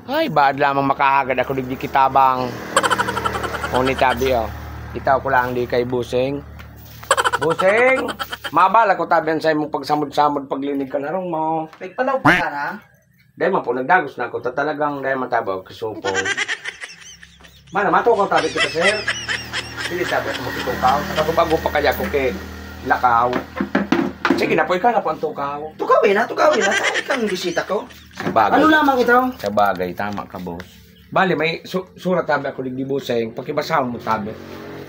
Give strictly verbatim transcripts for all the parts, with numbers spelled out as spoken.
Ay, baad lamang makahagad ako digdi kitabang. O ni tabi, oh. Itaw ko lang di kay Busing. Busing, mabala ko tabi an saimong pagsamod-samod paglinig kan harong mo. Nagpalaw pa ka na? Dai man po, nagdagos na ako. Ta talagang dai man tabi ako kisupong. Mana, matukaw tabi kita, sir. Hindi tabi ako makitukaw. Sa bago pa kaya ko kay lakaw. Sige na po, ikaw na po ang tukaw. Tukawin na, tukawin na. Tayo kang bisita ko. Sa bagay. Ano lamang ito? Sa bagay, tama ka, boss. Bali, may su- surat tabi ako digdi, Busing. Pakibasahon mo tabi.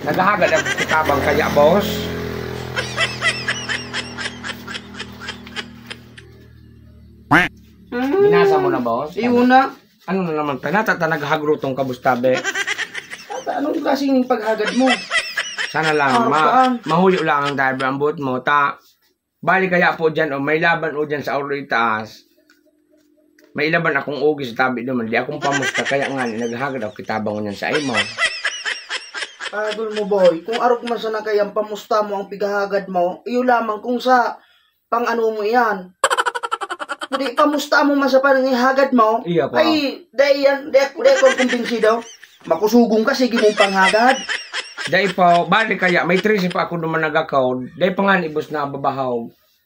Naghahagad ako kitabang kaya, boss. Binasa mo na, boss? Iyo na. Ano na naman, ta? Nata, ta, naghahagrutong ka, boss, tabi. Ata, anong klaseng paghagad mo? Sana lang, Araw ma-, kaan. Mahuyo lang ang tabi ang buot mo, ta. Bali kaya po dyan, o, may laban o dyan sa ulo itaas. May laban akong ugi sa tabi naman. Di akong pamusta, kaya nga, naghahagad ako kitabang ngunyan sa imo. Pagul mo, boy. Kung arog man sana kaya ang pamusta mo ang pighahagad mo, iyo lamang kung sa pang ano mo iyan. Kundi pamusta mo man sa panangihagad mo, Iya pa. Ay, dai yan, dai ako, dai ako kumbinsido. Makusugong ka, sige mong panghagad. Dai pa, bali kaya, may trese pa ako naman nagakaw. Dai pa nga ni boss na babahaw.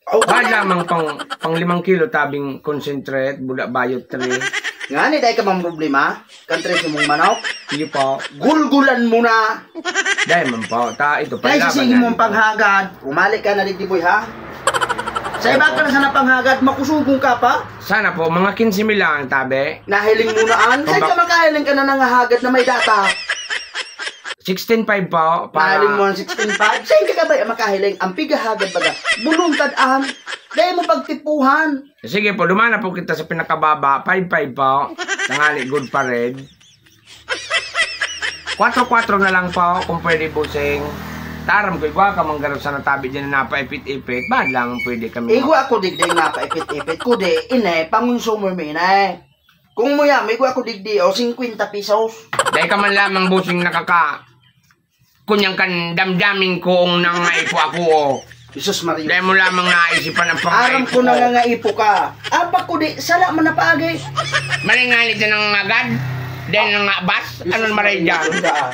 Oh, Bad lamang pang, pang limang kilo tabing concentrate, buda bayo three. Ngani, dai ka mang problema? Kan trese mong manok? Iyo po. Gulgulan mo na! Dai man po. Ta, ito pa Dai laban sisigi na mong ito. Panghagad. Umali ka na digdi, boy, ha? Sa iba Opo. Ka na sana panghagad, makusugong ka pa? Sana po, mga quince mil lang, tabi. Nahiling mo na, an? Saan Kumba- ka makahiling ka na nangahagad na may data? Sixteen five po. Para Nahiling mo ang sixteen five? Saan ka ba makahiling? Ang pighahagad baga, buluntad an. Dai mo pagtipuhan. Sige po, duman na po kita sa pinakababa. Five five po. Tangali, good pa rin. Kwatro kwatro na lang po, kung pwede, bossing. Taram ko, igwa ka mang garo sa natabi dyan na napaipit-ipit. Bad lang, pwede kami. Igwa ko digdi napaipit-ipit. Kundi, ine, pangonsumo mi, ine. Kung mo yan, igwa ko digdi, o, singkwenta pesos. Dahil ka man lamang, bossing, nakaka-, kunyang kan damdamin ko ang nangangaipo ako, oh. Jesus Maria. Dahil mo lamang naisipan ang pangaipo Aram ko ko. Nangangaipo ka. Apa ko di, sala man na paagi. Malingalit na nangangagad. Dahil nangabas. Jesus Ano na maray Maria, dyan? Juda, ah.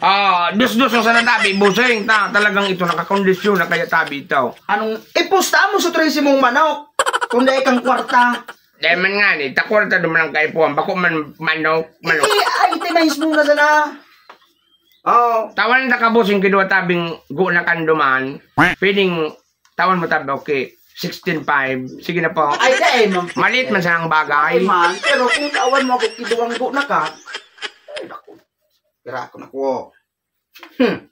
Ah, dos-dos ang sana tabi, bossing. Ta, talagang ito, nakakondisyon na kaya tabi ito. Anong ipusta mo sa trese mong manok? Kung dai kang kwarta. Dai man nga ni, ta kwarta duman ang kaipuhan, bako man manok, manok. Eh, ay, itimize mo na sana. Oo. Tawan ta ka, bossing, kidwa tabing gu na kan duman. Pwedeng tawan mo tabi, okay. Sixteen five. Sige na po. Ay, dai man. Malit man sa ang bagay. Ay, man. Pero kung tawan mo ako, kiduwang gu na ka. Ay, naku. Pira ko na ko. Hmm.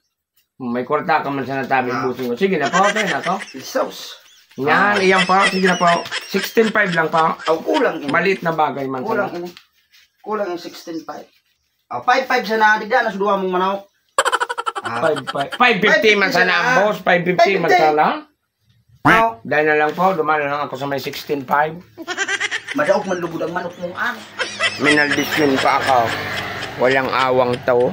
May kwarta ka man sa natabi, Ah. Bossing ko. Sige na po, okay na to. Jesus. Yan, Ah. Iyan po. Sige na po. Sixteen five lang po. Aw, kulang ini. Malit na bagay man Kulang sana. Ini. Kulang yung sixteen five. Oh, five five sana, digda na sa duwa mong manok. Ah. Five five. Five fifty man sana, boss. Five fifty man sana. Oh. Dahil na lang po, duman na lang ako sa may sixteen five. Madaog man lugod ang manok mong ano. Minaldisyon pa ako. Walang awang to.